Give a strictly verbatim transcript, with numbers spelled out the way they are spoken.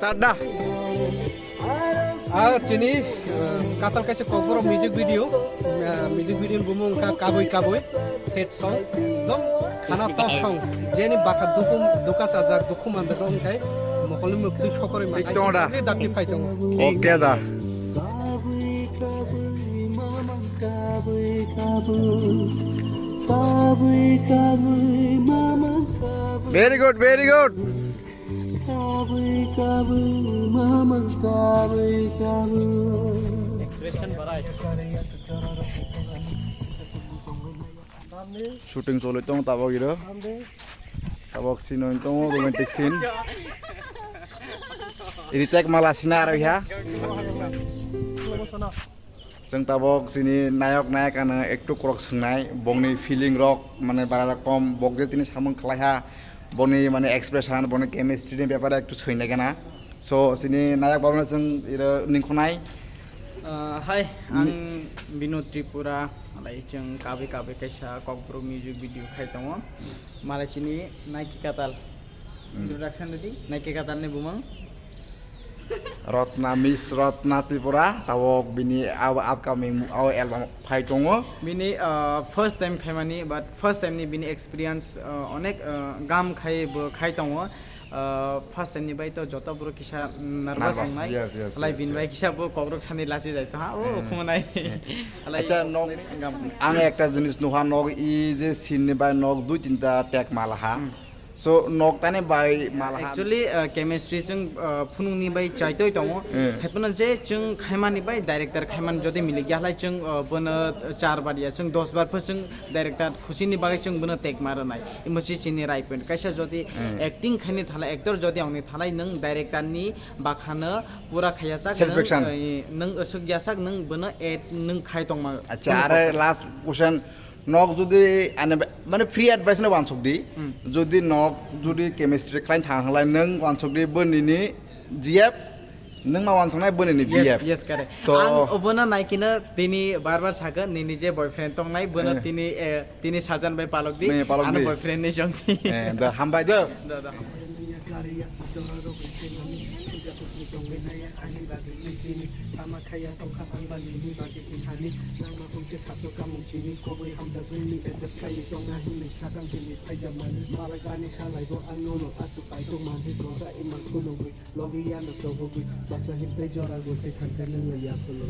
Ada. Ah, chini, ah, katal kaisa kokborok music video, ah, music video ni bumung wngkha Kabui Kabui, sad song. Ekdom khana top song. Jeni baka dukhu, dukha sajak, dukhu manjak wngkha, mokol ni mwktwi sokorwi manai. Tik tong da. Ni dakti phai tongo. Okay da. Very good, very good. Shooting choli tong tabok iro. Tabok scene oi tong romantic scene. Iri tek mala sina aro ya. Chwng tabok chini nayok nayika no ektu korok swngnai, bongni feeling rok mane bara rok kom, bok je tini samung khlai ha, boni mane expression, boni chemistry ni bepare ektu swngnai gana. So chini nayok babu no chwng iro ningkhonai. Ah, hai, ang Binod Tripura, alai chwng Kabui Kabui kaisa Kokborok music video khai tongo. Malai chini Naiki Katal. Hmm. Introduction ridi, Naiki Katal ni bumung. Rotna, Miss Rotna Tripura, tabok bini ab-, upcoming abo album phai tongo. Bini, uh, first time khaimani, but first time ni bini experience, uh, onek, uh, gam khai bo khai tongo. Uh, first time ni bai to joto borok kisa nervous. Nervous, wngnai. Yes, yes, yes, bini bai kisa bo kokrok sani lachi jai to ha, o, hmm, khumnai. Alai acha, nok, gam. Ang ekta jinis nuha, nok i je scene ni bai nok dui tinta take mala ha. Hmm. So, nok tani bai mal ha. Actually, uh, chemistry chwng, uh, phunukni bai chaitoi tongo. Eh. Haiphano je chwng khaimani bai director khaimani jodi milik ya halai chwng, uh, bono char bar ya, chwng dos bar pho chwng director khusini bagwi chwng bono tek ma rwnai. Imo se chini right point. Kaisa jodi, eh, acting khaini thalai, actor jodi ongni thalai nwng director ni bakhano pura khaiya sak, nwng, satisfaction, eh, nwng aswk ya sak, nwng bono et nwng khai tongma. Acha, are last question. Nok jodi ane ba-, mane free advice no wansuk di. Hmm. Jodi nok, jodi chemistry khlain thang halai nwng wansuk di bo nini G F, nwng ma wansuk nai bo nini, yes, B F. Yes, correct. So ang obono naikino tini bar bar sakha nini je boyfriend tong nai bono, eh, tini, eh, tini sajan bai palok di. Bai palok ano di. Boyfriend ni jong di. Eh, da hambai do. Da, da. Ani bagwi nini tini tama khaya tongkha ang ba nini bagwi thani nangma kungse saso kamung tini koboi hamjagwi ni adjust khai tongna hinwi sakang tini phaijakmani malai bani salaibo ang nono aswk pai tongmani roja imang khulugwi logi yano tobogwi baksa himtai jora gwi tei thangkhe nangla yakulo.